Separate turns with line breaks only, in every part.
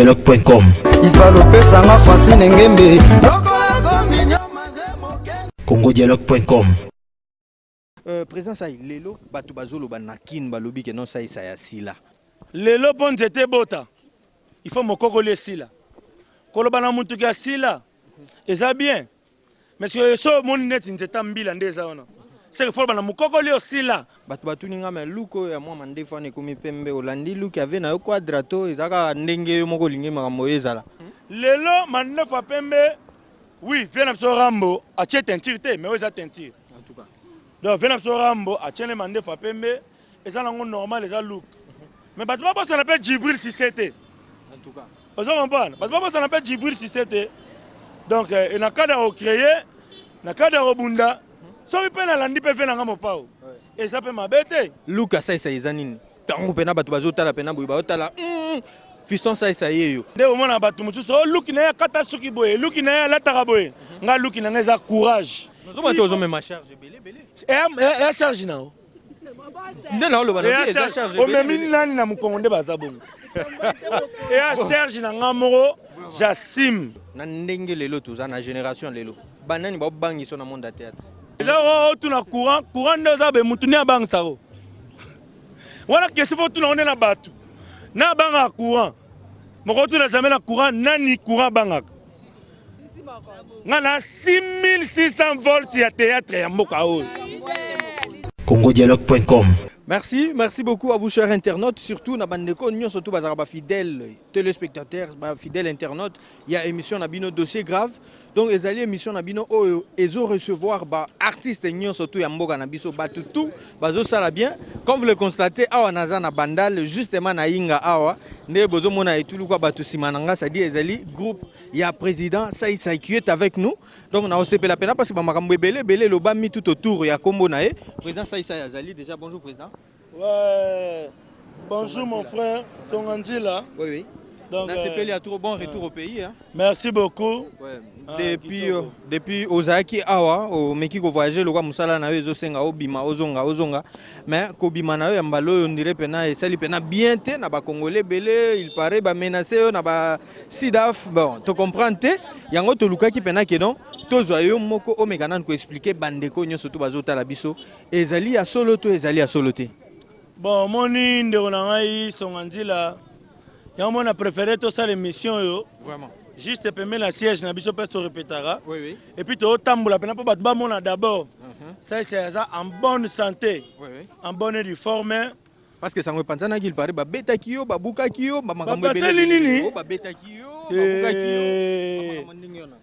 congodialogue.com.
Ivalopesanga Francine Ngembe.
congodialogue.com.
Président Sai, lelo bato bazoloba na Kin, balobi ke non, Sai Sai asila.
Lelo mpo nzete ebota, il faut mokokoli esila. Koloba na mutuki asila eza bien, mais soki so omoni neti nzete ya mbila nde eza wana, seke fo loba na mokokoli osila.
Bato batuni nga: me look oyo ya mwa mandefu wana ekomi pembe, olandi look ave na yo quadra to eza kaka ndenge yo moko olingi makambo oyo ezala?
Lelo mandefu ya pembe, oui, vieux na biso Rambo atie teinture te, mais oyo eza teinture.
En tout cas.
Donc vieux na biso Rambo atie nde mandefu ya pembe, eza nango normal, eza look. Mais bato babosana mpe Djibril Cissé te.
En tout cas.
Ozo comprendre, bato babosana mpe Djibril Cissé te. Donc na cadre ya kocréer, na cadre ya kobunda, soki mpe nalandi mpe vieux na nga Mopao, eza mpe mabe te.
Look ya Sai Sai eza nini? Ntango mpena bato bazotala mpena boye, bazotala fiston Sai Sai ye yo.
Nde omona bato mosusu o look na ye akata suki boye, look na ye alataka boye. Nga look na nga eza courage.
Nazomona te, ozomema charge ebele ebele.
Eya charge na yo.
Nde naoloba na eza charge ebele.
Omemi nani na mokongo nde baza bongo? Eya charge na nga moko, j'assume.
Na ndenge lelo toza na génération lelo, banani baobangiso na monde ya théâtre?
Eza otuna courant, courant nde oza be mutu nde abangisako wana. Question fo otuna ngo nde na bato na abangaka courant moko, otuna jamais na courant nani courant abangaka. Nga na 6600 volts ya théâtre ya mboka oyo.
congodialogue.com.
Merci, merci beaucoup à vous, chers internautes, surtout na bandeko nyonso surtout bazaka ba fidèles téléspectateurs, ba fidèles internautes. Il y a émission na bino Dossier grave. Donc ezali émission na bino oyo ezo recevoir ba artistes nyonso tout ya mboka na biso, batu tout bazo sala bien. Comme vous le constatez, awa naza na Bandal, justement na Inga awa, nde bozomona etuluka batu sima na nga, c'est-à-dire ezali groupe ya président Sai Sai qui est avec nous. Donc na osepela pena parce que ba makambo ebele ebele elobami tout autour ya kombo na ye. Président Sai Sai azali déjà. Bonjour président.
Ouais. Bonjour mon frère Songanzila.
Oui.
Donc,
Nasepeli ya trop, bon retour au pays, hein.
Merci beaucoup.
Ouais.
Ah,
Depuis
kitoko.
Depuis ozalaki awa, omeki kovoyage lokwa mosala na yo ezosenga obima, ozonga, ozonga, mais kobima na yo ya mbala oyo ndire mpena esali mpena bien te na bakongole ebele. Il paraît bamenace yo na basidaf. Bon, tocomprendre te yango, tolukaki mpena ke donc tozwa yo moko, omeka nanu koexpliquer bandeko nyonso to bazotala biso, ezali ya solo to ezali ya solo te?
Bon, omoni ndeko na ngai Songanzila, yango mona préféré tosala émission oyo
Vraiment.
juste pembeni na siège na biso, place torepetaka.
oui oui
Et puis totambola mpena mpo bato bamona d'abord Sai aza en bonne santé,
oui
en bonne et due forme.
Parce que sango epanzanaki, il paraît babetaki yo, babukaki yo, bamakambo
Babasali nini?
Oh, babetaki yo, babukaki yo, bamakambo ndenge wana.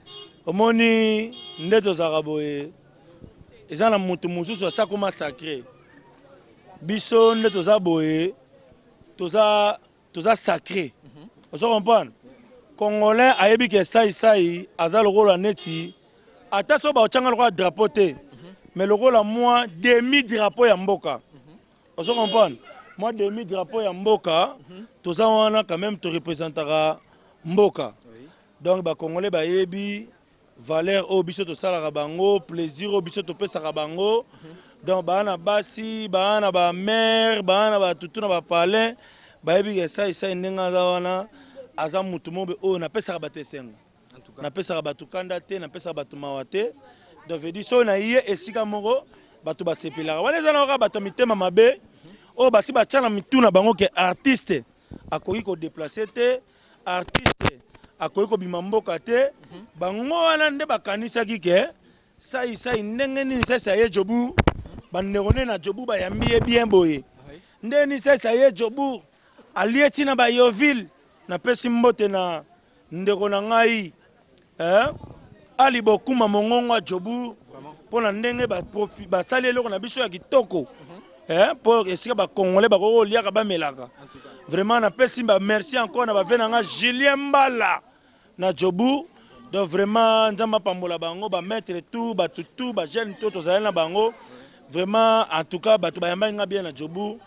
Omoni nde tozalaka boye, eza na moto mosusu asa koma sacré. Biso nde toza boye, toza sacré, ozo comprendre? Congolais ayebi ke Sai Sai aza lokola neti ata so baotyanga lokola drapeau te, mais lokola mwa demi drapeau ya mboka, ozo comprendre? Mwa demi drapeau ya mboka, toza wana quand même, torepresentaka mboka. Donc bacongolais bayebi valeur oyo biso tosalaka bango, plaisir oyo biso topesaka bango. Donc baa na basi, baa na bamare, baa na batutu na bapalin, bayebi ke Sai Sai ndenge aza wana, aza mutu mobe oyo napesaka bato esengo, napesaka bato kanda te, napesaka bato mawa te. Donc veut dire soki na ye esika moko, bato basepelaka. Wana eza na kaka bato ya mitema mabe oyo basi batya na mitu na bango ke artiste akoki kodéplacer te, artiste akoki kobima mboka te. Bango wana nde bakanisaki ke Sai Sai ndenge nini Sai Sai ye Joburg, bandeko nde na Joburg bayambi ye bien boye, nde nini Sai Sai ye Joburg alie ntina bayoville. Napesi mbote na ndeko na ngai, eh? Ali Bokuma mongongo ya Joburg, mpo na ndenge basali eloko na biso ya kitoko, eh? Mpo esika bakongolais bakoki koliaka, bamelaka. Vraiment napesi ba merci encore na bavieux na nga Julien Mbala na Joburg. Donc vraiment Nzambe apambola bango, bamaître tout, bato tout, bajeune tout tozali na bango. Vraiment, en tout cas bato bayambaki nga bien na Joburg.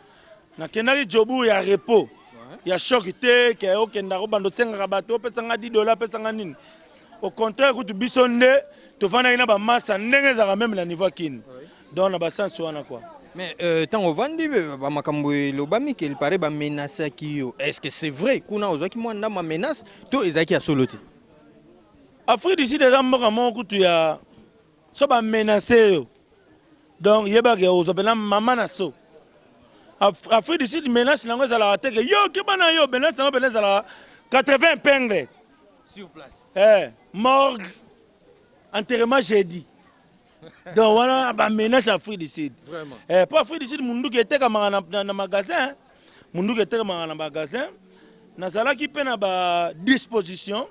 Nakendaki Joburg ya repos, ya choc te ke okendaka obanda osengaka bato opesanga 10 dollar, opesanga nini. Au contraire kutu, biso nde tovandaki na bamasa ndenge ezalaka même na niveau ya Kini. Donc na basansi wana quoi.
Mais ntango ovandi, bamakambo elobami ke il paraît bamenasaki yo. Est ce que c'est vrai, kuna ozwaki mwa ndambo ya menace to ezalaki ya solo te?
Afrique du Sud eza mboka moko kutu ya so bamenace yo, donc yebaka ozwa mpena mama na so. Afrique du Sud, menace nango ezalaka te ke yo keba na yo. Menace nango mpena ezalaka 80 épingles
sur place.
Morgue, enterrement jeudi. Donc wana bamenace Afrique du Sud.
Vraiment.
Po Afrique du Sud, munduki etekamaka na magasin, munduki etekamaka na magasin. Nazalaki mpe na badisposition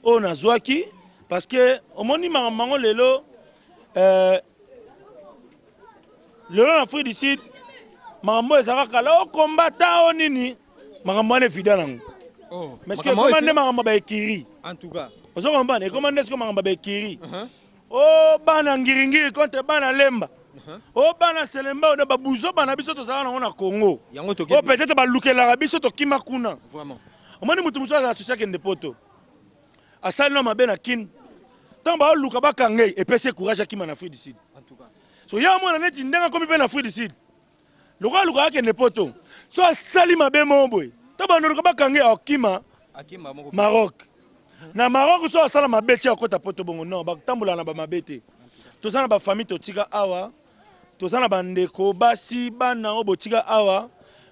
oyo nazwaki, parce que omoni makambo yango lelo, lelo na Afrique du Sud, makambo oyo ezalaka kala, okombata o nini, makambo wana evida nango.
Oh.
Mais soki ekoma nde makambo ya baekiri.
En tout cas.
Ozo comprendre, ekoma nde sikoyo makambo ya baekiri. O bana Ngiringiri contre bana Lemba, o bana Selemba, oyo babuzo bana biso tozalaka nango na Congo.
Yango
o
toke.
Peut-être balukelaka biso, tokima kuna. Omoni motu mosusu azala susi, akende Poto, asali no mabe na Kine, ntango baoluka bakanga ye, epesi ye courage, akima na Afrique du Sud.
En tout cas.
So ye amona neti ndenge akomi mpe na Afrique du Sud, lokola alukaka akende Poto, so asali mabe moko boye, ntango bandoluka bakanga ye, akokima.
Akimba moko.
Maroc, na Maroc, so asala mabe ti akota Poto bongo, non, batambolaka na bamabe te. Toza na bafamille totika awa, toza na bandeko basi, bana oyo botika awa.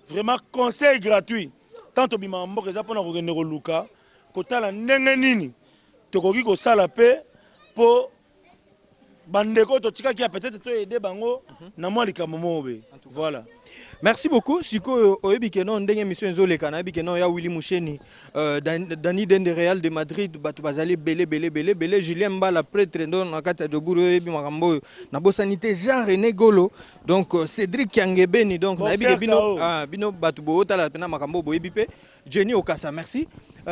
Vraiment, conseil gratuit: tant tobimaka mboka, eza mpona kokende koluka, kotala ndenge nini tokoki kosala mpe mpo bandeko oyo totikaki ya peut-être toyede bango na mwa likambo moko be. Voilà.
Merci beaucoup. Sikoyo oyebi ke non, ndenge émission ezoleka, nayebi ke non, ya Willy Musheni, Dani Dende, Real de Madrid, bato bazali ebele ebele ebele ebele, Julien Mbala, prêtre ndo na kati ya Joburu, oyebi makambo oyo. Nabosani te Jean René Golo, donc Cédric Yangebeni, donc nayebi ke bino
Kao.
Ah, bino bato bootala mpena makambo oyo, boyebi mpe Jenny Okasa, merci.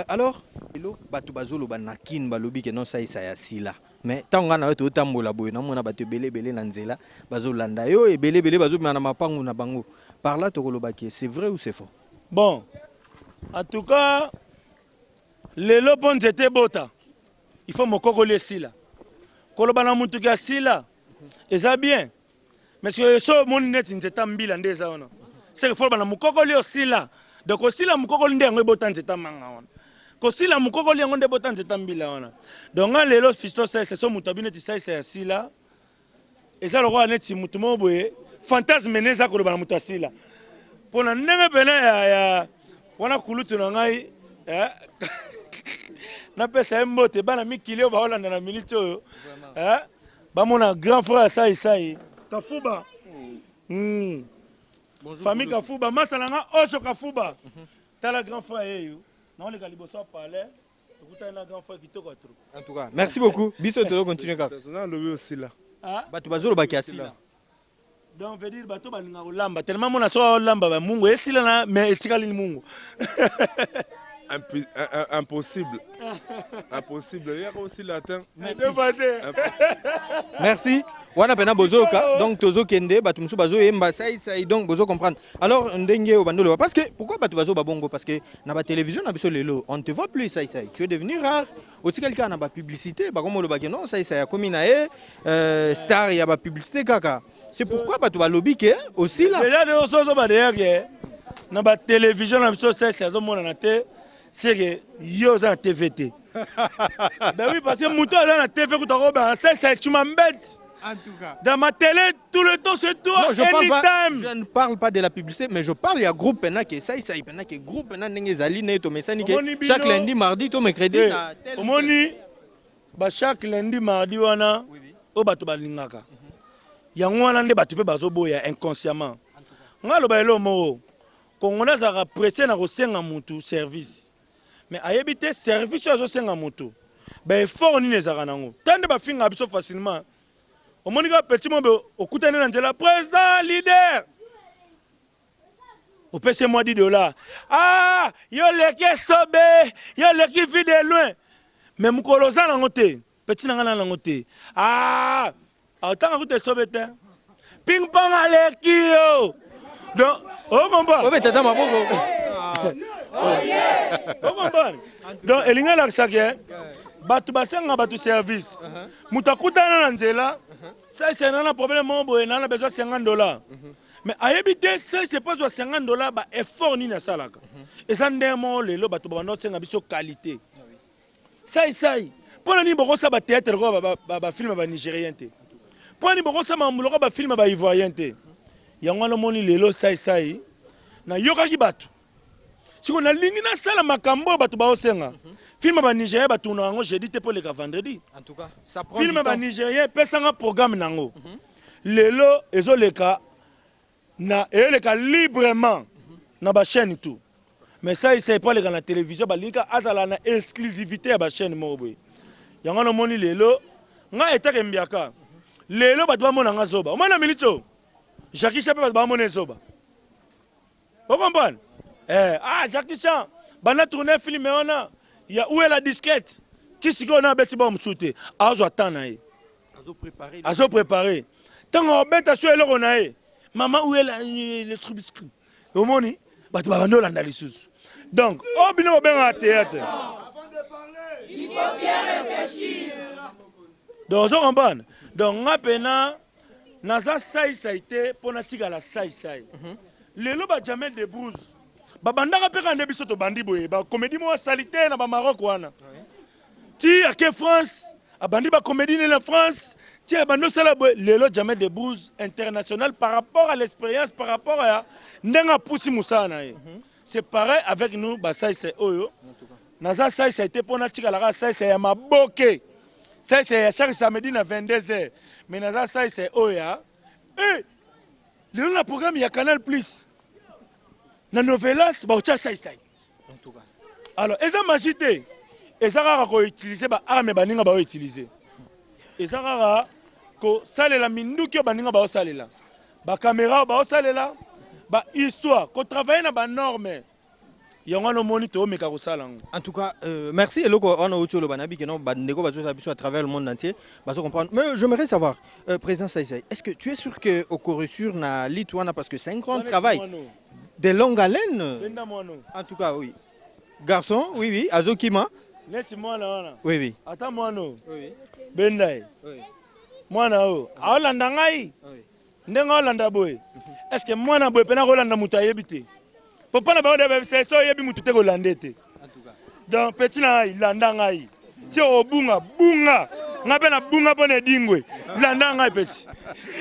Alors lelo bato bazoloba na Kine, balobi ke non, saisa ya sila. Mais ntango ngai na yo totambola boye, namona bato ebele ebele na nzela bazolanda yo, ebele ebele bazobima na mapangu na bango. Par là tokoloba ke c'est vrai ou c'est faux?
Bon, en tout cas, lelo mpo nzete ebota, il faut mokokoli esila. Koloba na mutuki asila eza bien, mais soki so omoni neti nzete ya mbila nde eza wana, seke fo loba na mokokoli osila. Donc kosila mokokoli nde yango ebota nzete ya manga wana, kosila mokokoli yango nde ebota nzete ya mbila wana. Donc nga lelo Fiston Saisa, so moto abi neti Saisa ya sila, eza lokola neti motu moko boye fantasme ne eza koloba na moto asila. Mpo na ndenge pene ya wana, kulutu na ngai, napesa ye mbote. Bana mikili oyo baolanda na minute oyo, bamona grand frère Saisai Kafuba. Famille Kafuba, masala nga Osho Kafuba. Tala grand frère yeyo, naoleka liboso ya palais, tokutani na grand frère kitoko ya trop.
En tout cas, merci beaucoup. Biso tozo continuer kaka.
Nalobi osila.
Ah?
Bato bazolobaki asila.
Donc veut dire bato balinga kolamba tellement, mona so olamba bamungu esila na, mais etikali mungu.
Impossible, impossible, yaka osila te.
Defa te.
Merci. Wana mpena bozoyoka, donc tozokende, bato mosusu bazoyemba saisai, donc bozo comprendre. Alors ndenge oyo bandoloba, parce que pourquoi bato bazoba bongo? Parce que na batélévision na biso lelo, on ne te voit plus. Saisai, tu es devenu rare, otikali kaka na bapublicité. Bakoma olobaki non, Saisai akomi na ye star ya bapublicité kaka. C'est pourquoi bato balobi ke osila.
Déjà de osozo badeyake na batélévision na biso, sese azomonana te, seke yo oza na TV te. Ben oui, parce que moto aza na TV kuta kobanga sese, tu m'embêtes.
En tout cas.
Dans ma télé, tout le temps c'est toi.
Non, je parle pas,
anytime.
Je ne parle pas de la publicité, mais je parle ya groupe pena ke sai sai pena ke groupe pena ndenge ezali ne to mesani ke
Omoni bino-
chaque lundi, mardi to mercredi
Eh,
na tel.
Omoni ba chaque lundi, mardi wana oyo bato balingaka yango wana nde bato mpe bazoboya inconsciemment. Ngai aloba elo moko: Congolais azalaka pressé na kosenga mutu service, mais ayebi te service oyo azosenga mutu, baeffort nini ezalaka nango. Ta nde bafingaka biso facilement. Omoni kaka petit mobe okutani na nzela, président, leader, opesi ye mwa 10 dollars, ah, yo leki esobe, yo leki Vue de Loin. Mais mokolo oza nango te, petit na ngai na nango te, ah, otanga kuta esobe te, ping pong aleki yo. Donc ocomprendre?
Obe tata maboko.
Ocomprendre? Donc elingi elakisaki bato basengaka bato service. Moto akutana na nzela, saisena na problème moko boye, na na besoin 50 dollars. Mais ayebi te Saisai mpo azwa 50 $ ba effort nini asalaka. Eza ndenge moko lelo bato babanda kosenga biso qualité. Saisai, mpo na nini bokosala bathéâtre lokola bafilm ya banigérien te? Mpo na nini bokosala makambo lokola bafilm ya baivoirien te? Yango wana omoni lelo Saisai nayokaki bato. Siko nalingi nasala makambo oyo bato baosenga. Film ya banigérien batournaka yango jeudi te mpo eleka vendredi.
En tout cas, ça prend
Film
du
ya
temps.
Banigérien, epesanga programme nango. Lelo ezoleka na eyeleka librement na bachaîne tout, mais Saisai po aleka na télévision, balingi kaka azala na exclusivité ya bachaîne moko boye. Yango wana omoni lelo ngai etake mbiaka. Lelo bato bamona nga zoba. Omoni na minute oyo Jackie Chan mpe bato bamona ezoba, ocomprendre? Eh, ah, Jackie Chan banda tourne film wana ya Où est la disquette, ti sikoyo na abeti bao mosusu te. Azwa temps na ye.
Azo préparer.
Azo préparé. Ntango obeta so eloko na ye, mama, où est la, le truc, omoni bato babandi olanda lisusu. Donc oyo bino bobengaka théâtre, donc ozo comprendre. Donc nga mpena naza Saisai te mpo natikala Saisai. Lelo bajamel de Bruce babandaka mpe kaka nde biso tobandi boye, bacomédie moko asali te na bamaroc wana, ti ake France, abandi bacomédie ne na France, ti abandi osala boye. Lelo Jamel de Bruce international par rapport à l'expérience, par rapport à ndenge apusi mosala na ye. C'est pareil avec nous basaisai oyo. Naza Saisai te mpo natikalaka Saisai ya maboke, Saisai ya chaque samedi na 22 heures, mais naza Saisai oyo ya lelo na programme ya Canal Plus na Novelas bakotia Saisai.
En tout cas.
Alors eza magie te, eza kaka koutiliser baarme baninga baoutiliser, eza kaka kosalela minduki oyo baninga baosalela, bacaméra oyo baosalela, bahistoire, kotravailler na banorme. Yango wana omoni toomeka kosala yango.
En tout cas, merci. Eloko wana outi oloba, nayebi ke non, bandeko bazozala biso à travers le monde entier bazo comprendre. Mais j'aimerais savoir, président Saïsaï, est-ce que tu es sûr que okoréussir na lit wana? Parce que c'est un grand travail de longue haleine.
Benda mwana.
En tout cas, oui. Garçon, oui, azokima.
Neti mwana wana.
Oui.
Ata mwana oyo.
Oui.
Benda ye. Mwana oyo aolanda ngai. Ndenge aolanda boye, est ce que mwana boye mpena kolanda moto ayebi te? Papa na bango nde bayebisa so oyebi motu te, kolanda te.
En tout cas.
Donc petit na ngai, landa ngai ti obunga bunga. Ngai mpe nabunga mpo na edingwe. Landa ngai, petit.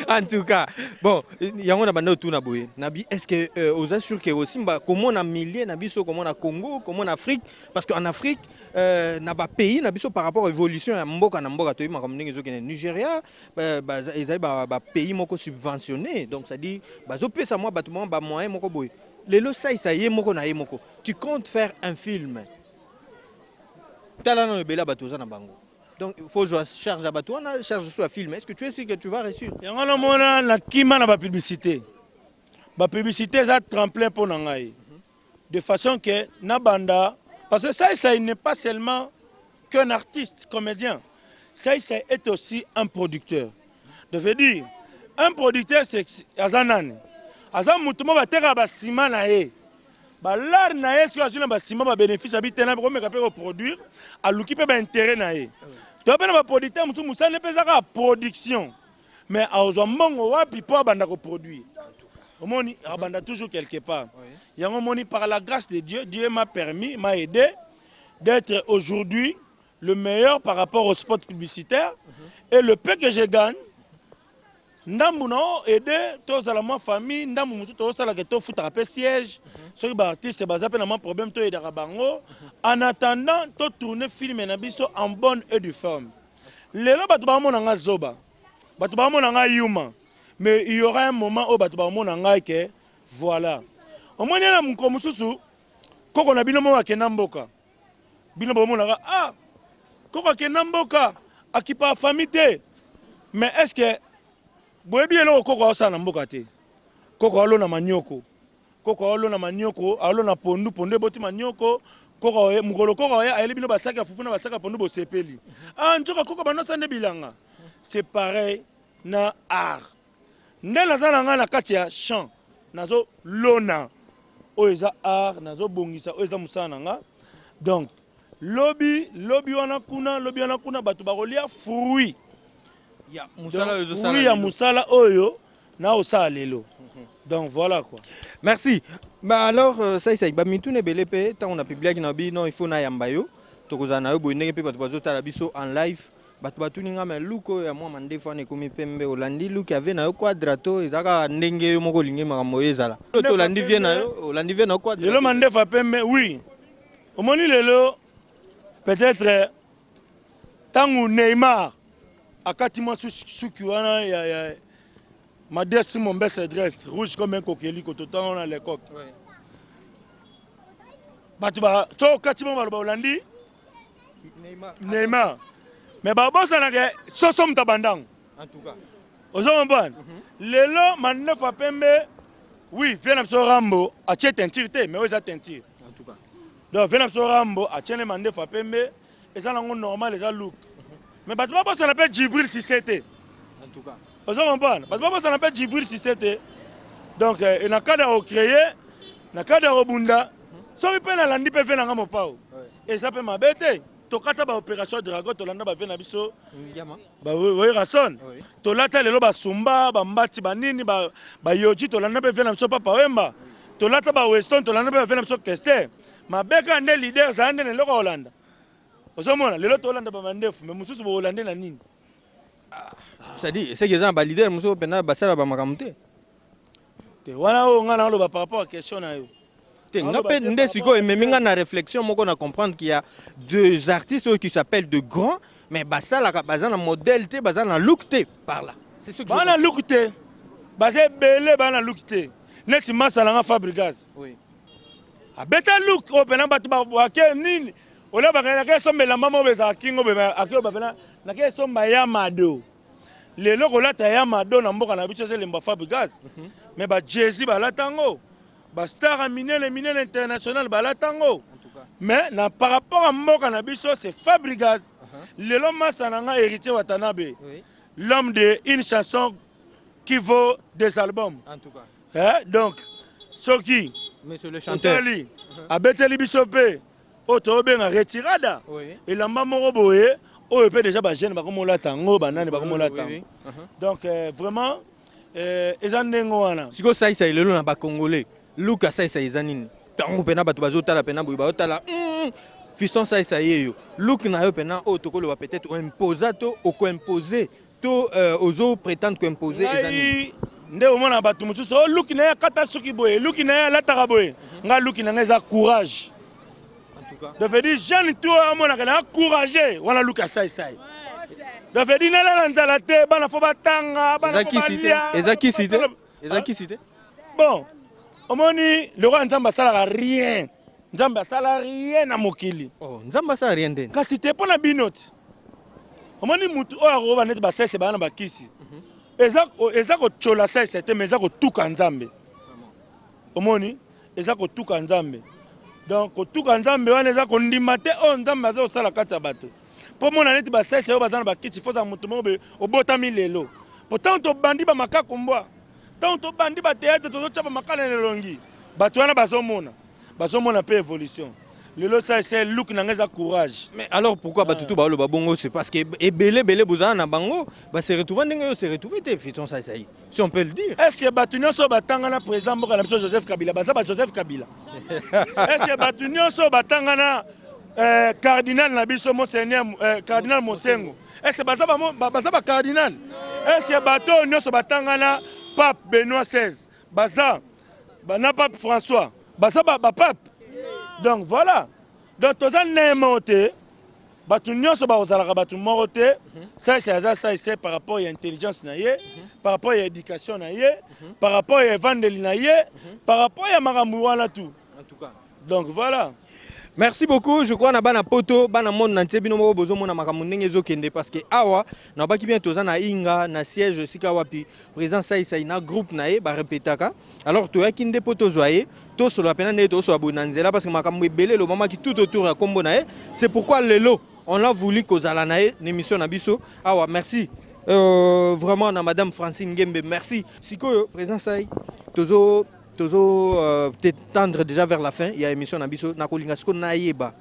En tout cas, bon, yango na banda otuna boye. Nabi, est-ce que oza sûr que osimba komona milieu na biso, komona Congo, komona Afrique? Parce qu'en Afrique, na ba pays na biso, par rapport à évolution ya mboka na mboka, toyebi makambo ndenge ezokende. Nigeria, ezali ba pays moko subventionné, donc c'est à dire bazopesa mwa bato mwa ba moyen moko boye. Lelo Saisa ye moko na ye moko, tu comptes faire un film, tala nano ebele ya bato oza na bango. Donc il faut jouer charge ya bato wana, charge sur ya film. Est-ce que tu es sûr que tu vas réussir?
Yango namona nakima na bapublicité. Bapublicité eza tremplin mpo na ngai, de façon que nabanda, parce que Saïsaï n'est pas seulement qu'un artiste comédien, Saïsaï est aussi un producteur. De veut dire, un producteur, c'est aza nani? Aza motu moko batekaka basima na ye, balare na ye. Soki azwi na basima babénéfice, abi te, na komeka mpe koproduire, aluki mpe baintérêt na ye. To mpe na baproducteur mosusu, mosala mpe eza kaka production, mais azwa mbongo wapi mpo abanda koproduire? Omoni, abanda toujours quelque part. Yango omoni, par la grâce de Dieu, Dieu m'a permis, m'a aidé d'être aujourd'hui le meilleur par rapport au spot publicitaire. Et le peu que je gagne, ndambu na o aide tozala mwa famille, ndambu mosusu tozosalaka, tofutaka mpe siège. Soki baartiste baza mpe na mwa problème, toyedaka bango en attendant totourne film na biso en bonne et due forme. Lelo bato baomona nga zoba, bato baomona nga yuma, mais il y aura un moment oyo bato baomona ngai ke voilà. Omoni, na mokolo mosusu koko na bino moko akenda mboka, bino bomonaka: ah, koko akenda mboka, akipa famille te. Mais est ce que boyebi eloko koko aosala na mboka te? Koko aolona manioko, koko aolona manioko, aolona pondu, pondu eboti manioko. Koko mokolo koko oye, ayeli bino basaki ya fufu na basaki ya pondu, bosepeli: ah, nzoka koko bandosala nde bilanga. C'est pareil na art. Nde naza na ngai na kati ya champ, nazolona oyo eza art, nazobongisa oyo eza mosala na nga. Donc lobi lobi wana kuna, lobi wana kuna, bato bakolia fruit
ya mosala oyo ezosala
fruit ya
lelo.
Mosala oyo. Naosala lelo. Donc voilà quoi.
Merci. Bah alors euh, Saï Saï, bamituna ebele mpe ntango na publiaki na bino, il faut nayamba yo, tokozala na yo boye ndenge mpe bato bazotala biso en live. Bato batuni nga: "Mais look oyo ya mwa mandefu wana ekomi pembe, olandi look ave na yo Quadra to eza kaka ndenge yo moko olingi makambo oyo ezala?" To olandi vie na yo, olandi vie na yo Quadra?
Lelo mandefu ya pembe, oui. Omoni lelo, peut-être ntango Neymar akati mwa suki wana ya madesi, mombese dresse rouge comme un coquelicot, totango na lecoq. Bato ba so okati mo baloba olandi
Neymar.
Neymar, mais babosanaka soso moto abandango.
En tout cas.
Ozo comprendre? Lelo mandefu ya pembe, oui, vie na biso Rambo atie teinture te, mais oyo eza teinture.
En tout cas.
Donc vie na biso Rambo atie nde mandefu ya pembe, eza nango normal, eza look. Mais bato babosana mpe Djibril Cissé te.
En tout cas.
Ozo comprendre? Bato babosana mpe Djibril Cissé te. Donc na cadre ya kocréer, na cadre ya kobunda, soki mpe nalandi mpe vie nanga Mopao, eza mpe mabe te. Tokata baopération Dragon, tolanda bavie na biso
Ngiama.
BaWerrason. Tolata lelo basumba, bambati, banini, bayoji, tolanda mpe vie na biso Papa Wemba. Tolata baweston, tolanda mpe bavie na biso Kester. Mabe kaka nde leader ezala nde na eloko ya kolanda. Ozomona lelo tolanda bamandefu, mais mosusu bokolande na nini?
C'est-à-dire, c'est que eza na baleader mosusu mpenza basala bamakambo te.
Te, wana oyo ngai naoloba par rapport à question na yo.
Te, nga mpe nde sikoyo ememi nga na réflexion moko na comprendre qu'il y a deux artistes oyo qui s'appellent de grands, mais basalaka, baza na modèle te, baza na look te. Par là, c'est ce que je
Baa na look te, baza ebele baa na look te, neti masa nanga Fabregas. Abeta look oyo mpena bato bake nini, olia bakendaka esomba elamba moko ezalaka kingo boye, akeloba mpena nake esomba ya mado. Lelo kolata ya mado na mboka na biso eza elembo ya Fabregas, mais bajesi balata yango, bastar ya minene minene international balata yango.
En tout cas.
Mais na par rapport à mboka na biso, c'est Fabregas. Lelo masa na nga Héritier Watanabe, l'homme de une chanson qui vaut des albums.
En tout cas.
Eh, donc soki
Monsieur le chanteur.
Otali abeteli biso mpe oyo tobenga retirada, elamba moko boye oyo mpe déjà bajeune bakomolata yango, banani bakomolata yango. Donc vraiment eza ndenge wana.
Sikoyo Saisai, lelo na bacongolais, look ya Saisai eza nini? Ntango mpena bato bazotala mpena boye, bazotala Fiston Saisai yeyo, look na yo mpena oyo tokoloba peut-être oimposa to okoimpose to ozo prétendre koimpose, eza nini?
Ngai nde omona bato mosusu o look na ye akata suki boye, look na ye alataka boye. Ngai look na ngai eza courage.
En tout cas.
Donc veut dire jeune to oyo amonaka na courage wana, look ya Saisai. Donc veut dire nalala nzala te, bana fo batanga, bana
Eza
fo
kisi te?
balia.
Eza kisi te?
Bana
Eza kisi te?
Bon, omoni lokola Nzambe asalaka rien, Nzambe asala rien na mokili.
Oh, Nzambe asala rien ndeni?
Kasi te, mpo na bino ti omoni mutu oyo akokoba neti basese baa na bakisi, eza kotyola sese te, mais eza kotuka Nzambe. Omoni, eza kotuka Nzambe. Donc kotuka Nzambe wana eza kondima te oyo Nzambe aza kosala kati ya bato. Mpo mona neti basese oyo baza na bakisi, fozala moto moko boye obotami lelo. Po ntango tobandi bamakaku mbwa, ntango tobandi bathéâtre, tozotya bamakala na elongi, bato wana bazomona mpe évolution. Lelo sa look na ngai eza courage.
Mais alors pourquoi bato tu baoloba bongo? C'est parce que ebele ebele bozala na bango base retrouve ndenge oyo se retrouve te, Fiston Saisai, si on peut le dire.
Est ce que bato nyonso oyo batanga na président mboka na biso Joseph Kabila baza ba Joseph Kabila? Est ce que bato nyonso oyo batanga na cardinal na biso monseigneur cardinal Monsengwo, est ce que baza bacardinal? Est ce que bato oyo nyonso batanga na pape Benoît XVI baza na pape François, baza bapape? Donc voilà, donc toza ndenge te, bato nyonso bakozalaka bato moko te. Saise aza saise par rapport ya intelligence na ye, par rapport ya éducation na ye, par rapport ya evandeli na ye, par rapport ya makambo wana tout.
En tout cas.
Donc voilà.
Merci beaucoup. Je crois na bana poto, bana monde entier, bino moko bozomona makambo ndenge ezokende, parce que awa na baki bien, toza na Inga, na siège esika wapi président Saisai na groupe na ye barepetaka. Alors toyaki nde po tozwa ye, tosolola mpena ndenge tosola boye na nzela, parce que makambo ebele elobamaki tout autour ya kombo na ye. C'est pourquoi lelo on a voulu kozala na ye na émission na biso awa. Merci vraiment na madame Francine Ngembe, merci. Sikoyo président Sai, tozo tendre déjà vers la fin ya émission na biso. Nakolinga sikoyo nayeba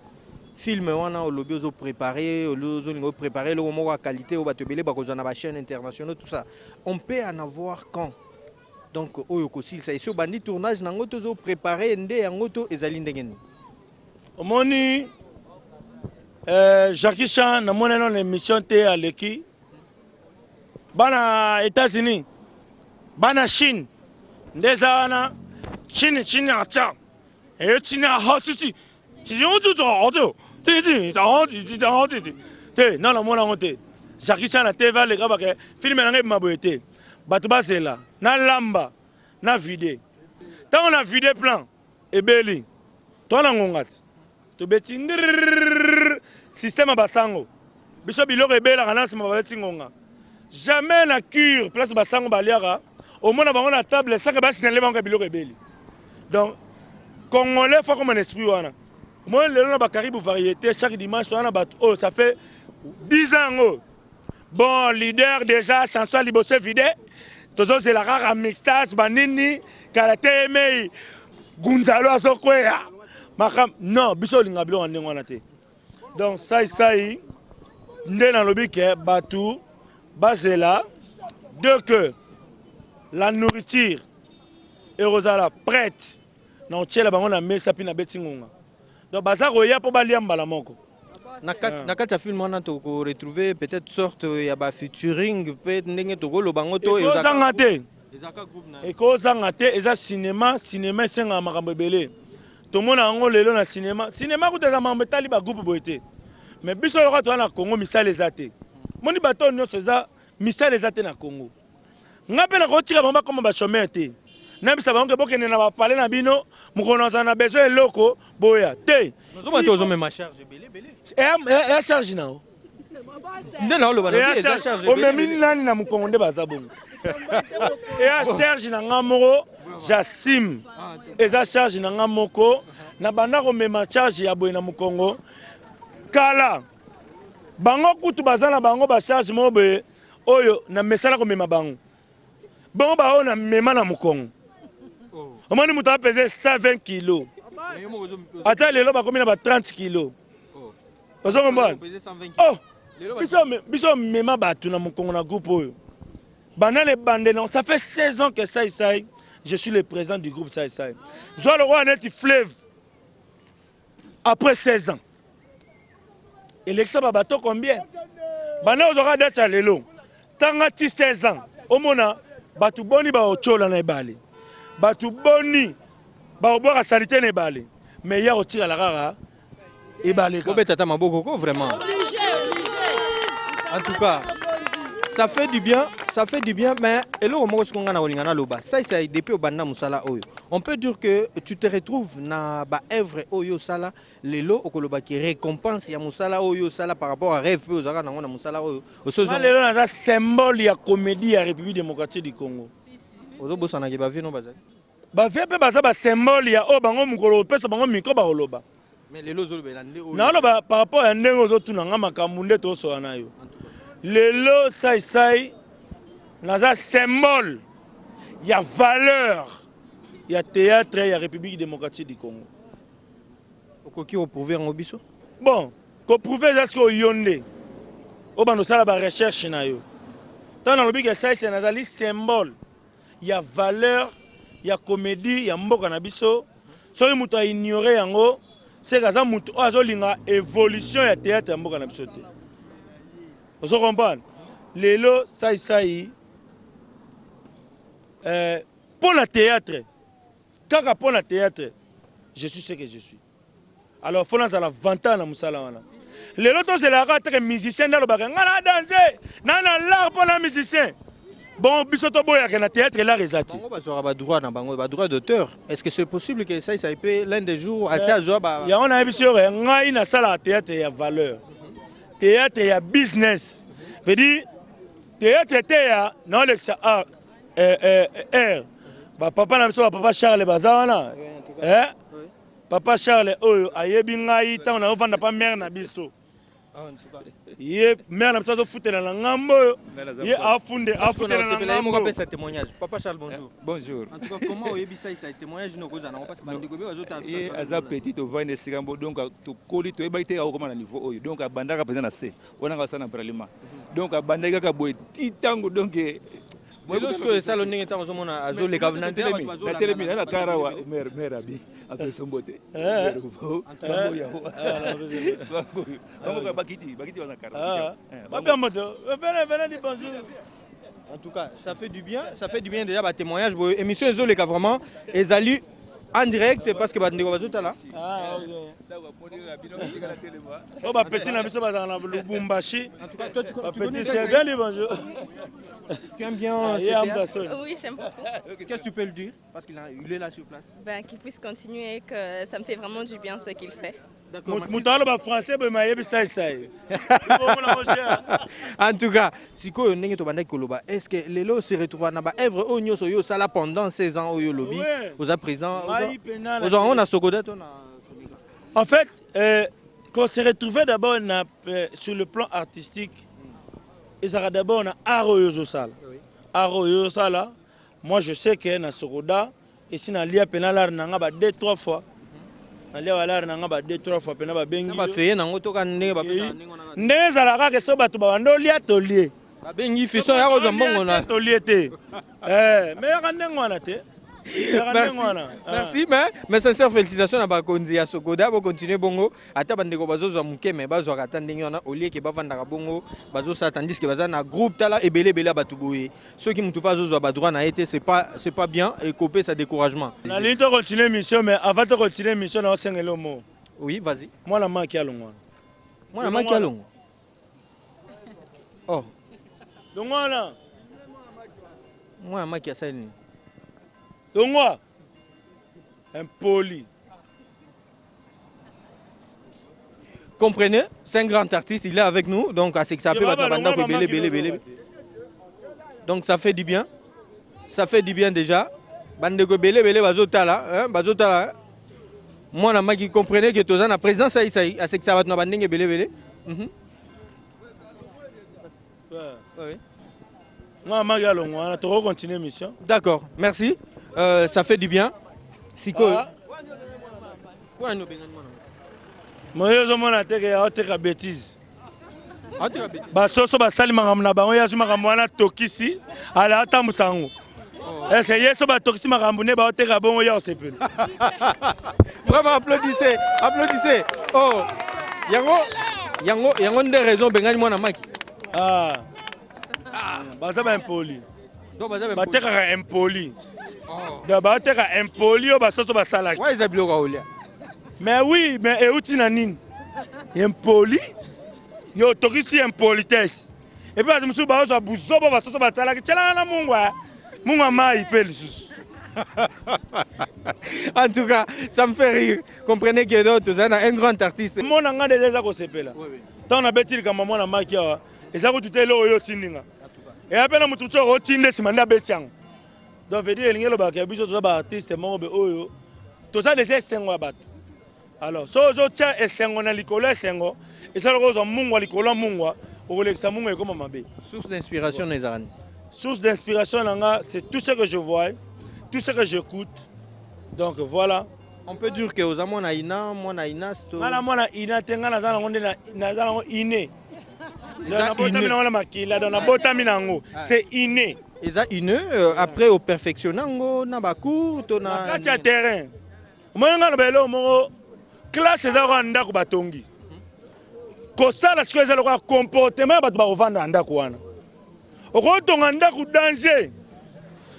film wana olobi ozopréparé, ozolinga opréparé eloko moko ya qualité oyo bato ebele bakozwa na bachaîne internationaux, tout ça. On peut en avoir quand? Donc oyo kosilisa esi obandi tournage nango to ozo prepare nde yango to ezali ndenge nini?
Omoni Jackie Chan namoni nano na émission te aleki bana États-Unis bana Chine nde eza wana Chine Chine acha e Chine ahasuti te nano namona yango te Jackie Chan na TV aleka bake filme na ngai ebima boye te bato bazela nalamba na vide ntango na vide plan ebeli toa na ngonga ti tobeti ngrrrr système ya basango biso biloko ebelaka na nsima babeti ngonga jamais na cure place basango baliaka omona bango na table saka basinale bango biloko ebeli donc congolais faut comme un esprit wana omoni lelo na bakaribu variété chaque dimanche wana bato oyo ça fait 10 ans yango bon leader déjà chanson ya liboso evide tozozela kaka mixtage banini kala te emei gunzalo azokweya makambo non biso olinga biloko ya ndenge wana te donc sai sai nde nalobi ke bato bazela de que la nourriture ekozala prête na kotiela bango na mesa mpe nabeti ngonga donc baza koya mpo balia mbala moko.
Na kati, na kati ya film wana toko retrouver peut-être sorte ya ba featuring mpe ndenge tokoloba yango to
ekozanga te,
ezalaka groupe na
ekozanga te, eza cinéma. Cinéma esengaka makambo ebele, tomona yango lelo na cinéma. Cinéma kuta eza makambo etali bagroupe boye te, mais biso lokola toza na Congo, misala eza te. Moni bato oyo nyonso eza misala eza te na Congo. Nga mpe nakotika bango bakoma bachômeur te, nayebisa bango ke bokende na bapale na bino, mokolo nazala na besoin eloko boya te.
Nazomona te ozomema charge ebele ebele.
Eya charge na yo.
Nde naoloba na eza charge ebele.
Omemi nani na mokongo nde baza bongo? Eya charge na nga moko, j'assume, eza charge na nga moko. Na banda komema charge ya boye na mokongo kala. Bango kutu baza na bango bacharge moko boye oyo na mesana komema bango bongo, baoyo na mema na mokongo. Omoni moto apese 120 kilo, ata lelo bakomi na ba 30 kilo, ozo comprendre? Oh, biso biso mema bato na mokongo na groupe oyo banda na ebandeli. Ça fait 16 ans que Sai Sai, je suis le président du groupe Sai Sai. Zwa lokola neti fleuve, après 16 ans elekisa babato combien banda ozwaka date ya lelo, tanga ti 16 ans, omona bato boni baotyola na ebale, bato boni bakobwaka saleté na ebale, mais ya kotikala kaka ebale kaka.
Bobeta ata maboko ko, vraiment. En tout cas, ça fait du bien, ça fait du bien, mais eloko moko siko nga na kolinga naloba. Sai Sai, depuis obanda mosala oyo, on peut dire que tu te retrouves na ba œuvre oyo osala lelo, okolobaki récompense ya mosala oyo osala par rapport à rêve mpe ozalaka nango na mosala oyo?
Nga lelo naza symbole ya comédie ya République démocratique du Congo.
Ozobosanaki bavie no bazali.
Bavie mpe baza basymbole ya oyo bango mokolo opesa bango micro bakoloba.
Mais lelo ozolobela nde oyo.
Naoloba par rapport ya ndenge ozotuna nga makambo nde tosola na yo lelo. Sai Sai naza symbole ya valeur ya théâtre ya République démocratique du Congo.
Okoki koprouver yango biso?
Bon, koprouver eza soki oyo nde oyo banda osala barecherche na yo. Ntango nalobi ke Sai Sai nazali symbole ya valeur ya comédie ya mboka na biso, soki moto aignore yango, seke aza moto oyo azolinga évolution ya théâtre ya mboka na biso te. Ozo comprendre? Lelo Sai Sai, mpo na théâtre, kaka mpo na théâtre, je suis ce que je suis. Alors faut nazala vantard na mosala wana. Lelo tozelaka teke musicien nde alobaka nga na danse na na l'art mpo na musicien. Bon, biso toboyaka na théâtre l'art eza te.
Bango bazwaka badroit na bango, badroit d'auteur. Est ce que c'est possible que Sai Sai mpe l'un des jours asi azwa ba?
Yango nayebi so yo, ngai nasalaka théâtre ya valeur, théâtre ya business, veut dire théâtre te ya naolekisa art air. Bapapa na biso, bapapa Charles baza wana, eh? Papa Charles oyo ayebi ngai ntango nazofanda pa mare na biso, ye mare na biso azofutela na ngambo oyo, ye afunde afutela na
Sepela ye moko
ngambo.
Apesa témoignage. Papa Charles, bonjour.
Bonjour.
En tout cas, comment oyebi Sai Sai? Témoignage no okozala nango parce que bandeko be bazotala.
Ye aza petit, tovandi esika mbo, donc tokoli, toyebaki te akokoma na niveau oyo. Donc abandaka mpenza na se wana, nga asala na bralima, donc abandaki kaka boye ti ntango donc.
Lelo sikoyo esalo ndenge ntango ozomona azoleka na nzela, bato bazolanda
Natelemi
na-
na kara wa maire, maire abi apesa mbote.
Eh.
Bango yawo.
Eh,
Bango bango bakiti bakiti baza kara.
Ah.
Eh, bango.
Babia moto, venez, venez dire bonjour.
En tout cas, ça fait du bien, ça fait du bien déjà ba témoignage boye. Émission ezoleka vraiment ezali en direct parce que bandeko bazotala.
Ah, ok. Oyo bapeti na biso bazala na Lubumbashi.
En tout cas, toi tu, tu
Bapeti,
connais
c'est bien dit bonjour.
Tu aimes bien
Ah,
ce
ye
théâtre?
Ambassoni.
Oui, j'aime beaucoup.
Qu'est-ce que tu peux le dire? Parce qu'il il est là sur place.
Ben, qu'il puisse continuer et que ça me fait vraiment du bien ce qu'il fait.
D'accord. merci.
Moto aloba français boye mayebi saisai.
En tout cas, sikoyo ndenge tobandaki koloba, est-ce que lelo se retrouve na ba œuvre oyo nyonso oyo osala pendant 16 ans oyo olobi
Ouais.
oza président,
Ngai mpenza na-
ozwa yango na Sokoda to na Sodeka?
En fait, qu'on se retrouvait d'abord sur le plan artistique, ezalaka d'abord na art oyo ozosala. Art oyo ozosala, moi je sais que na Sokoda, esi nalia mpena lare na nga ba deux trois fois. Nalia balare na nga ba deux trois fois mpena babengi
Na
yo.
bafeye nango toka ndenge bapesaka
Ei.
ndenge wana kaka.
Ndenge ezalaka kaka so bato babanda olia tolie.
Babengi fiston ya kozwa mbongo na
tolie te. Eh, mais yaka ndenge wana te. Yaka
Merci,
ndenge wana. Ah.
merci, mais sincère félicitation na bakonzi ya Sokoda, bocontinue bongo ata bandeko bazozwa moke me bazwaka ata ndenge wana olieke bavandaka bongo bazosala, tandis que baza na groupe tala ebele ebele ya bato boye, soki motu mpe azozwa badroit na ye te, c'est pas bien, ekopesa découragement.
Nalingi to continuer émission, mais avant to continuer émission na osengela omo.
Oui, vas-y.
Mwana maki alongwa wana.
Mwana maki alongo, oh.
Longwa wana.
Mwana maki asali nini?
Longwa, impoli.
Comprenez, c'est un grand artiste, il est avec nous, donc à ce que ça peut bato bandako ebele ebele ebele, donc ça fait du bien, ça fait du bien déjà. Bandeko ebele ebele bazotala, hein, bazotala, hein. Mwana maki, comprenez que toza na président Saisai, asekisa bato na bandenge ebele ebele. Oui.
Mwana maki alongwa wana, toko continuer émission.
D'accord, merci, ça fait du bien. Sikoyo
Ah.
wana obengani mwana maki?
Moye ozomona te ke aoteka bétise.
Aoteka bêtise.
Basoso basali makambo na bango, ye azwi makambo wana tokisi ala atambusa yango. Ese ye so batokisi makambo nde baoteka bongo, ya osepela.
Vraiment, applaudissez, applaudissez. Oh, yango yango yango nde raison obengani mwana maki?
Ah. Baza baimpoli.
Donc baza
Batekaka impoli.
Oh.
Donc baoteka impoli oyo basoso basalaki.
Wa eza biloko ya kolia.
Mais oui, mais euti na nini? Impoli yo otokisi impolitesse, et puis bato mosusu baozwa buzoba basoso basalaki, tielanga na mungwa, mungwa mai mpe lisusu.
En tout cas, ça me fait rire. Comprenez que donc toza na un grand artiste.
Mona nga deja eza kosepela ntango nabeti likambo ya mwana maki awa, eza kutu te eloko oyo otindinga eya mpe na motu mosusu akotinde nsima nde abeti yango. Donc veut dire elingi elobaka ya biso toza baartiste moko be oyo toza deja esengo ya bato. Alors so ozotya esengo na likolo ya esengo, esalaka ozwa mungwa likolo ya mungwa, okolekisa mungwa ekoma mabe.
Source d'inspiration na ezalaka nini?
Source d'inspiration na nga, c'est tout ce que je vois, tout ce que j'écoute, donc voilà.
On peut dire que oza mwana ina, mwana inas to?
Nga na mwana ina te, nga naza nango nde naza nango inné.
Eza
Nabotami
inné.
nango na makila, donc nabotami nango, c'est inné.
Eza inné, après operfectionne yango na bacours to
na
na
kati ya terrain. Omoni nga na baeloko moko, classe eza lokola ndako batongi kosala. Sikoyo eza lokola comportement ya bato bakovanda na ndako wana. Okotonga ndako danger,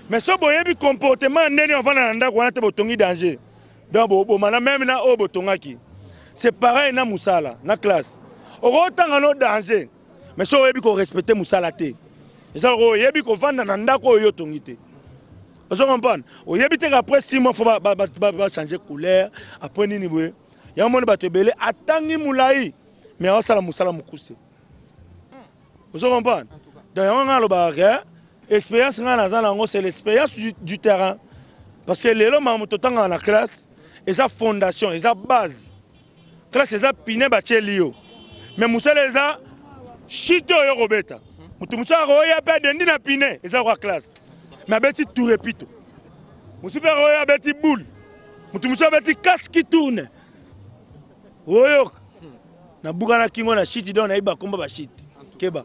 mais so boyebi comportement ya ndenge ovanda na ndako wana te, botongi danger, donc bobomana même na oyo botongaki. C'est pareil na mosala, na classe. Okotanga no danger, mais so oyebi korespecte mosala te, eza lokola oyebi kovanda na ndako oyo otongi te. Ozo comprendre? Oyebi te qu'après 6 mois faut bachanger couleur, après nini boye. Yango moni bato ebele atangi molai mais aosala mosala mokuse. Ozo comprendre? Donc yango ngai alobaka ke expérience ngai naza nango, c'est l'expérience du terrain, parce que lelo makambo totangaka na classe eza fondation, eza base. Classe eza pine batieli yo, mais mosala eza shite oyo kobeta motu mosusu akoya mpe adendi na pine eza kwa classe, mais abeti tour epito mosusu mpe akoya abeti boule, motu mosusu abeti casque qui tourne. Oyoka nabuka na kingo na shiti, donc nayebi bakomba bashite keba.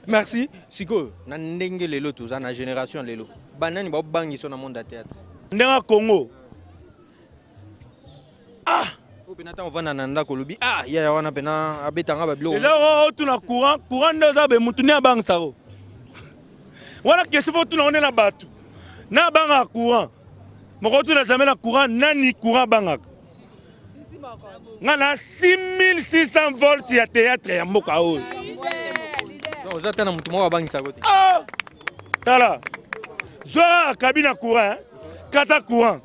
Merci. Sikoyo na ndenge lelo toza na génération lelo. Banani ba bangi so na monde ya théâtre.
Ndenge ya Congo. Ah!
Oyo pena ntango ovanda na ndako olobi ah yaya wana pena abetanga ba biloko.
Eloko otuna courant, courant nde oza be mutu nde abangisaka yo. Wana question faut otuna ngo nde na batu. Na abangaka courant. Moko otuna jamais na courant nani courant abangaka. Nga na 6600 volts ya théâtre ya mboka oyo.
Donc oza ata na mutu moko abangisaka yo te.
Ah! Tala. Zwa cabine ya courant, hein? Kata courant.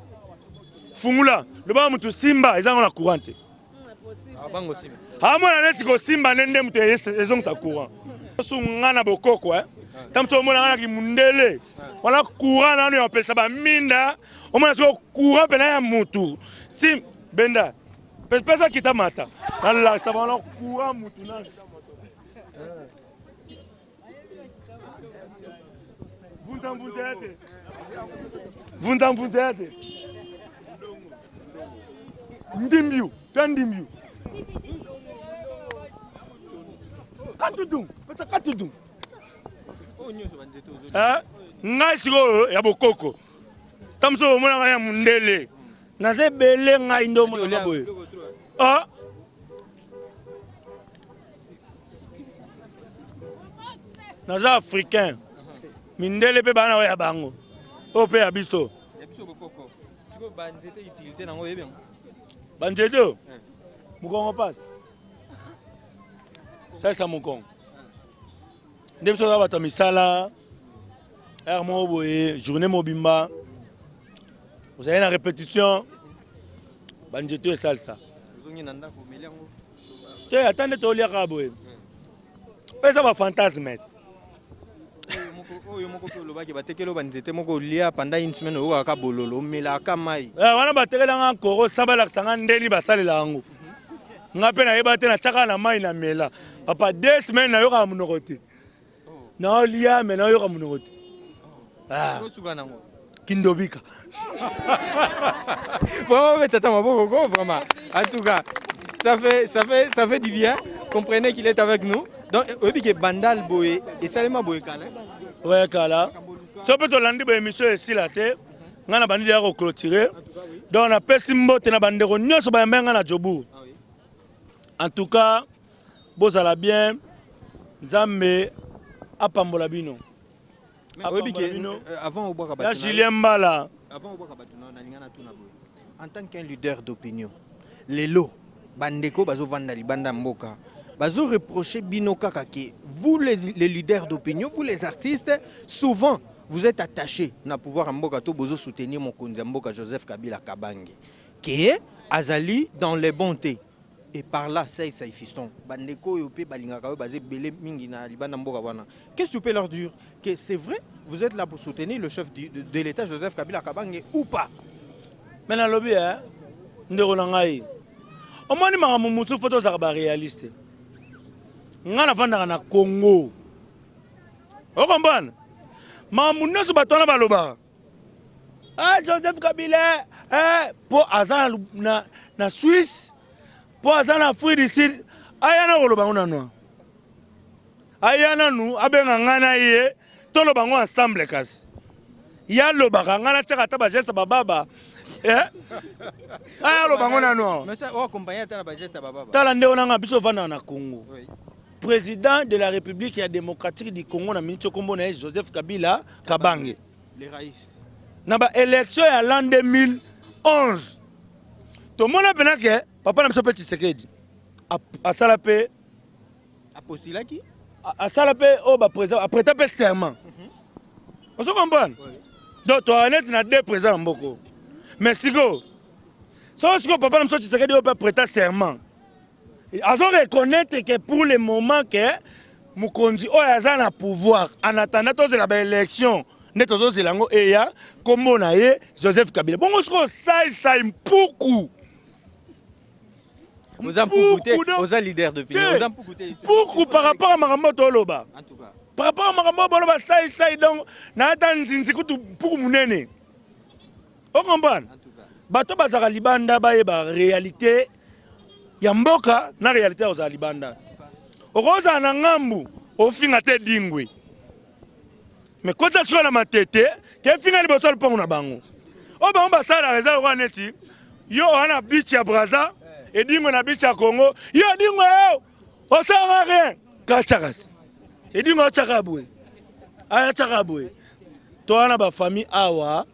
Fungula, loba mutu simba eza ngo na courant te.
Abango simba.
Amona neti kosimba nde nde mutu ezongisa courant. Su nga na bokoko eh. Tango mosusu omona nga na kimundele. Wana courant nanu ya kopelisa ba minda, omona sikoyo courant pena ya mutu. Sim benda. Pesa kita mata. Nalakisa bango na courant mutu nanu. Vunza mvunza ya te. Vunza mvunza ya te. Ndimbiu, ta ndimbiu. Katudung, pesa katudung. Eh, ngai sikoyo ya bokoko. Ta mosusu omona ngai ya mundele. Naza ebele ngai nde omona boye. Ah. Naza africain. Mindele pe bana ya bango. Oyo pe ya biso.
Ya biso bokoko. Siko ba nzete utilité nango oyebi yango?
Ba nzete oyo? Mukongo pasi. Salisa mukongo. Nde biso toza bato ya misala. Heure moko boye, journée mobimba. Ozali na répétition. Ba nzete oyo esalisa.
Ozongi na ndako omeli yango?
Te, ata nde toliaka boye. Eza ba fantasme.
Oyo moko mpe olobaki batekeli yo banzete moko olia pendant une semaine oyokaka bololo omelaka mai.
Eh, wana batekela nga nkoro sa balakisa nga ndeni basalela yango. Nga mpe nayeba te natiaka na mai na mela. Papa deux semaines nayokaka monoko te. Naolia mais nayoka monoko te. Ah.
Osuka nango.
Kindobika.
Vraiment, mais tata maboko ko vraiment. En tout cas, ça fait ça fait ça fait du bien. Comprenez qu'il est avec nous. Donc oyebi ke Bandal boye esalema boye kala.
Ouais kala. So pe tolandi ba émission esila te. Nga na bandi ya ko clôturer. Donc na pesi mbote na bandeko nyonso bayamba nga na Jobourg. En tout cas, bozala bien. Nzambe apambola bino.
Oyebi ke euh, avant obwaka
bato ya Julien Mbala.
Avant obwaka bato na nalinga na tuna boye. En tant qu'un leader d'opinion, lelo bandeko bazovanda libanda mboka bazo reprocher bino kaka ke vous les, les leaders d'opinion, vous les artistes, souvent vous êtes attachés na pouvoir ya mboka to bozo soutenir mokonzi ya mboka Joseph Kabila Kabange ke azali dans les bons te. Et par là, sai sai fiston, bandeko oyo pe balingaka yo baza ebele mingi na libanda mboka wana. Qu'est-ce que tu peux leur dire que c'est vrai, vous êtes là pour soutenir le chef du, de, de l'État Joseph Kabila Kabange ou pas?
Mais nalobi eh, ndeko na ngai, omoni makambo mosusu fo tozalaka ba réaliste. Ngai nafandaka na Congo, okomprendre makambo nyonso bato wana balobaka Ah, Joseph Kabila eh, po aza na, na, na Suisse po aza na Afrique du Sud aya na koloba ngo nanu aya nanu abenga ngai na ye toloba ngo ensemble kasi ye alobaka ngai natiaka ata bageste bababa eh? aya aloba ngo nanu tala ndeko na ngai biso ovandaka na Congo oui. Président de la République ya démocratique du Congo na miniti kombo na ye Joseph Kabila Kabange.
Le Raïs.
Na ba élection ya l'an 2011 tomona pena ke papa na biso pe Tshisekedi asala pe
apostulaki
asala pe oyo ba président apreta pe serment. Ozo comprendre? Donc toa neti na deux présidents na mboko. Mais sikoyo soko sikoyo papa na biso Tshisekedi oyo pe apreta serment Azo reconnaître que pour le moment que mokonzi oyo aza na pouvoir en attendant tozela ba élection nde tozozela yango eya kombo na ye Joseph Kabila bongo sikoyo sai sai mpuku
oza mpuku te oza leader d'opinion oza mpuku te
mpuku par rapport à makambo toloba par rapport à makambo boloba sai sai donc na ata nzinzi kutu mpuku munene O comprendre? Bato bazalaka libanda bayeba realite ya mboka na realite ya kozala libanda. Okozala na ngambu, Ofinga te Edingwe. Mais kota sikoyo na Matete, ke finga liboso ya lupangu na bango. Oyo bango basalaka eza lokola neti yo oza na beach ya Brazza, Edingwe na beach ya Congo, yo Edingwe yo osalaka rien. Kacha kasi. Edingwe atyaka boye. Atyaka boye. Toza na ba famille awa.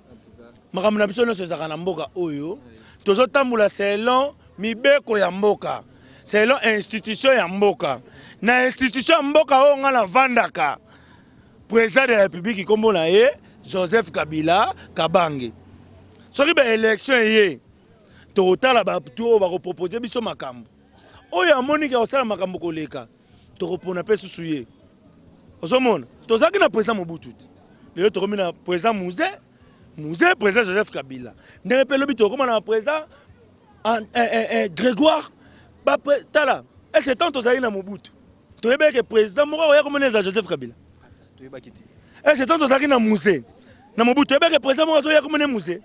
Makambo na biso nyonso ezalaka na mboka oyo. Tozotambola selon mibeko ya mboka, selon institution ya mboka. Na institution ya mboka oyo nga navandaka, president de la republique kombo na ye Joseph Kabila Kabange. Soki ba election eye, tokotala bato oyo bakopropose biso makambo. Oyo amoni ke akosala makambo koleka, tokopona mpe susu ye. Ozomona, tozalaki na president Mobutu te. Lelo tokomi na president Mzee, Mzee president Joseph Kabila. Ndenge mpe lobi tokoma na president Grégoire. Ba tala, est-ce que tant tozalaki na Mobutu, toyebaki ke president moko akoya komona eza Joseph Kabila?
Toyebaki te.
Est-ce que tant tozalaki na Mzee, na Mobutu, toyebaki ke president moko azoya komona Mzee?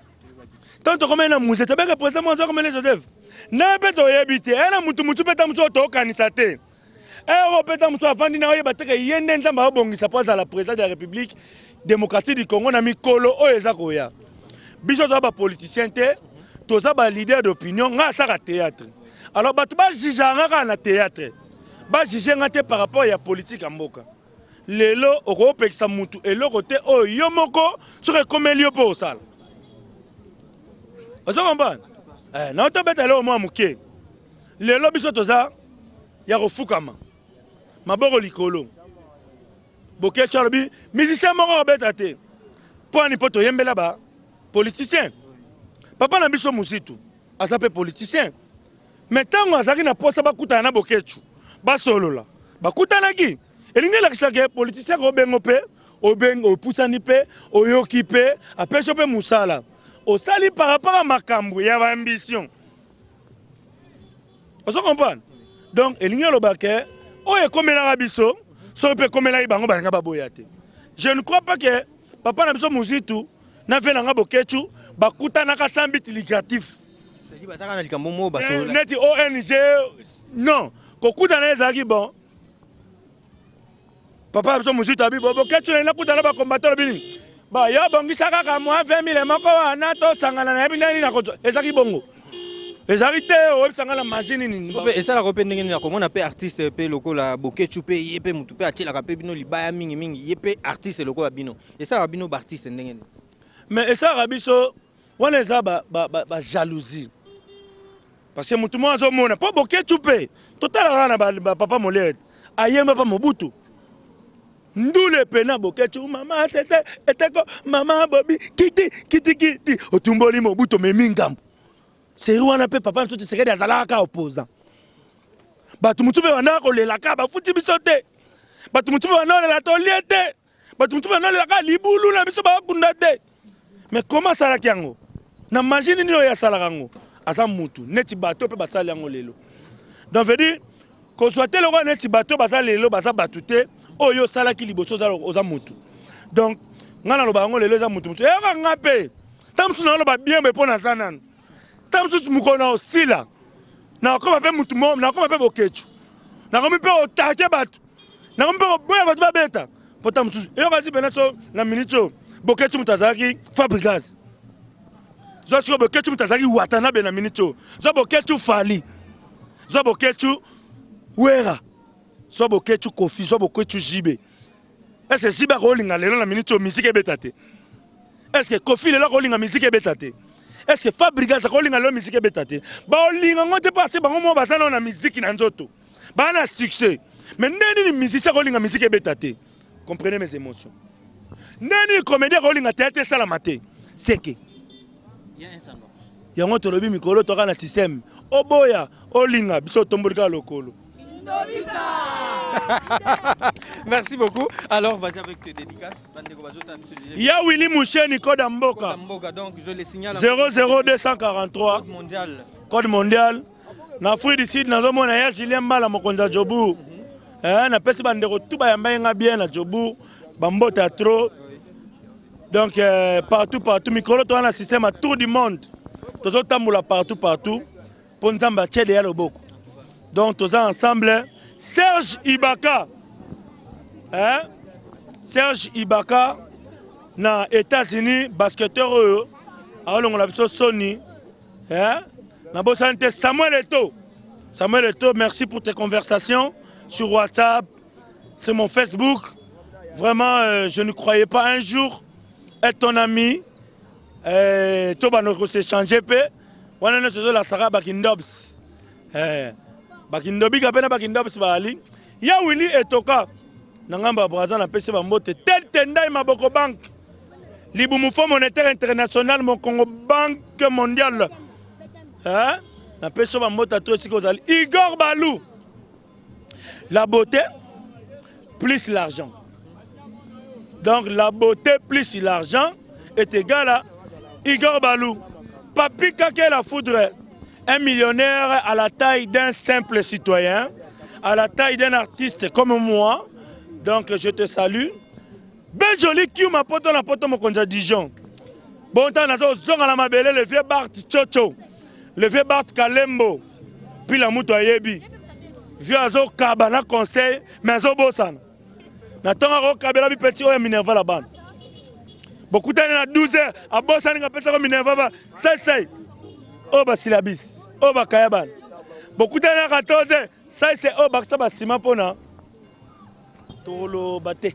Tant tokomaki na Mzee, toyebaki ke president moko azoya komona Joseph? Na mpe toyebi te. Ena mutu mutu mpe ta mosusu tokanisa te. Oyo mpe ta mosusu avandi na oyeba te ke ye nde Nzambe aobongisa mpo azala president de la République démocratique du Congo na mikolo oyo eza koya. Biso toza ba politiciens te, toza ba leader d'opinion. Nga asaka théâtre. Alors bato ba juge nga kaka na théâtre. Ba juge nga te par rapport ya politique ya mboka. Lelo okopekisa mutu eloko te oyo yo moko soki ekomeli yo mpo osala. Ozo comprendre? Na otobeta eloko mwa moke. Lelo biso toza ya kofukama maboko likolo. Boketshu alobi musicien moko akobeta te. Mpo ani? Mpo toyembela ba politicien. Papa na biso Muzitu aza mpe politicien. Mais ntango azalaki na posa bakutana na Boketshu basolola, bakutanaki. Elingi elakisa ke politicien akobengo mpe obengi, opusani mpe oyoki mpe apesi yo mpe mosala osali par rapport à makambo ya ba ambition. Ozo comprendre? Donc elingi oloba ke oyo ekomelaka biso soki mpe ekomelaki bango balinga baboya te. Je ne crois pas que papa na biso Muzitu na vie na nga Boketshu bakutanaka sans but lucratif.
C'est-à-dire bazalaka na likambo moko basolola.
Neti ONG non, kokutana ezalaki bon. Papa na biso Muzitu abi bo Boketshu na nakutana ba combattant lobi nini? Ba yo bongisa kaka mwa 20 000 moko wana tosangana na yebi ndenge nini nakozwa. Ezalaki bongo. Ezalaki te oyebisa nga na magie nini.
Mpe esalaka mpe ndenge nini nakomona mpe artiste mpe lokola Boketshu mpe ye mpe motu mpe atielaka mpe bino libaya mingi mingi, ye mpe artiste lokola bino. Esalaka bino ba artiste ndenge nini?
Mais esalaka biso wana eza ba, ba, ba, ba jalousie. Parce que mutu moko azomona po Boketshu mpe totalaka na ba, ba papa Molière ayemba pa Mobutu. Ndule pena Boketshu mama sese eteko mama Bobi kiti kiti kiti otumboli Mobutu omemi ngambo. Seri wana mpe papa biso Tshisekedi azalaka kaka opposant. Bato mosusu mpe bandaka kolela kaka bafuti biso te. Bato mosusu mpe bandaka kolela tolie te. Bato mosusu bandaka kolela kaka libulu na biso bakunda te. Mais comment asalaki yango? Na magie nini oyo asalaka yango? Aza mutu neti bato mpe basali yango lelo. Donc veut dire kozwa te lokola neti bato baza lelo baza bato te oyo osalaki liboso oza, oza mutu. Donc nga naloba yango lelo eza mutu mutu. Eyaka nga mpe ntango mosusu naloba bien boye mpo naza nanu. Ntango mosusu mokolo na osila nakoma mpe mutu moko, nakoma mpe Boketshu, nakomi mpe otake bato, nakomi mpe koboya bato babeta mpo ntango mosusu eyokasi mpena so na minute oyo Boketshu moto azalaki Fabregas, zwa sikoyo Boketshu moto azalaki Watanabe na minute oyo, zwa Boketshu Fally, zwa Boketshu Wera, zwa Boketshu Koffi, zwa Boketshu JB. Est-ce que JB akolinga lelo na minute oyo musique ebeta te? Est-ce que Koffi lelo akolinga musique ebeta te? Est-ce que Fabregas akolinga lelo musique ebeta te? Baolinga ngo te parce que bango moko baza nano na musique na nzoto. Ba na succès. Mais ndenge nini musicien akolinga musique ebeta te? Comprenez mes émotions. Ndenge nini comédien akolinga théâtre esalama te? C'est que yango tolobi mikolo toka na système oboya olinga biso tomboli kaka lokolo.
Merci beaucoup. Alors, vas-y avec tes dédicaces. Bandeko bazota biso déjà.
Ya Willy Moucheni code ya mboka.
Code mboka donc je le signale.
00243
Code mondial.
Code mondial. Na Afrique du Sud nazomona ya Julien Mbala mokonzi ya Joburg. Napesi bandeko tout bayamba nga bien na Joburg. Bambota trop. Donc partout partout mikolo to na système à tour du monde. Tozotambola partout partout po Nzambe atie ya loboko. Donc toza ensemble. Serge Ibaka. Hein? Serge Ibaka na États-Unis basketteur oyo aolongola biso soni hein? Nabosani te Samuel Eto'o. Samuel Eto'o, merci pour tes conversations sur WhatsApp, c'est mon Facebook. Vraiment, je ne croyais pas un jour être ton ami. To bano ko s'échanger pe wana nyonso ezolasaka bakindobs bakindobika mpe na bakindobs baali ya Willy Etoka na ngambo ya Braza. Napesi bambote tete ndai maboko banque libumu Fonds monétaire international mokongo Banque mondiale eh? Napesi yo bambote to esika ozali. Igor Balou, la beauté plus l'argent. Donc la beauté plus l'argent est égal à Igor Balou. Papi Kake la foudre, un millionnaire à la taille d'un simple citoyen, à la taille d'un artiste comme moi. Donc je te salue. Ben joli Kiuma poto na poto mokonzi ya Dijon. Bon temps nazo zonga na mabele le vieux Bart Chocho. Le vieux Bart Kalembo. Pila mutu ayebi. Vieux azokaba na conseil mais azobosana. Na ntongo akokabela bipeti oyo minerval ya bana. Bokutani na 12 heures abosani kapesaka minerval ba sai oyo basilabis oyo bakaya bana. Bokutani na 14 heures sai oyo bakisa basima mpona toloba te.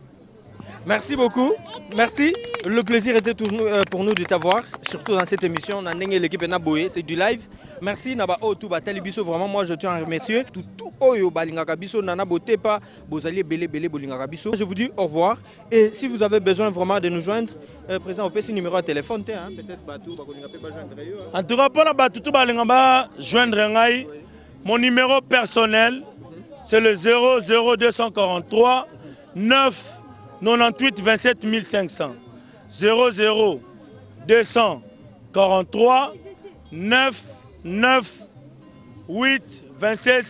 Merci beaucoup. Merci. Le plaisir était pour nous de t'avoir, surtout dans cette émission. Na ndenge l'équipe na boye, c'est du live. Merci na ba oyo tout batali biso, vraiment moi je tiens à remercier tout tout oyo balingaka biso nana bote pa bozali belé belé bolingaka biso. Je vous dis au revoir et si vous avez besoin vraiment de nous joindre, président opesi numéro de téléphone te, hein, peut-être bato bakolinga pe ba joindre yo, hein.
En tout cas mpona bato to balinga ba joindre ngai, mon numéro personnel c'est le 00243 9 98 27 500, 00 243 9 9 8 27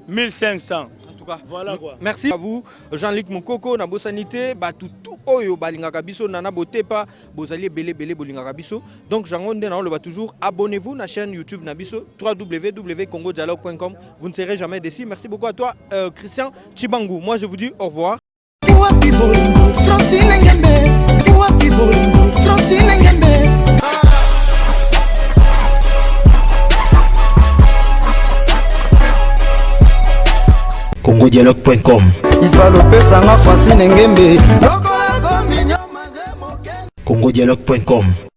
500.
En tout cas,
voilà quoi.
Merci à vous, Jean-Luc Mukoko, na bosani te, batu tout oyo balingaka biso nana botepa, bozali belé belé bolingaka biso. Donc jango nde na loba toujours, abonnez-vous na chaîne YouTube na biso www.congodialogue.com. Vous ne serez jamais déçus. Merci beaucoup à toi Christian Chibangu. Moi je vous dis au revoir.
Wapi bolingo Francine Ngembe, wapi bolingo Francine Ngembe.
congodialogue.com.
Ipalopesanga Francine Ngembe.
congodialogue.com.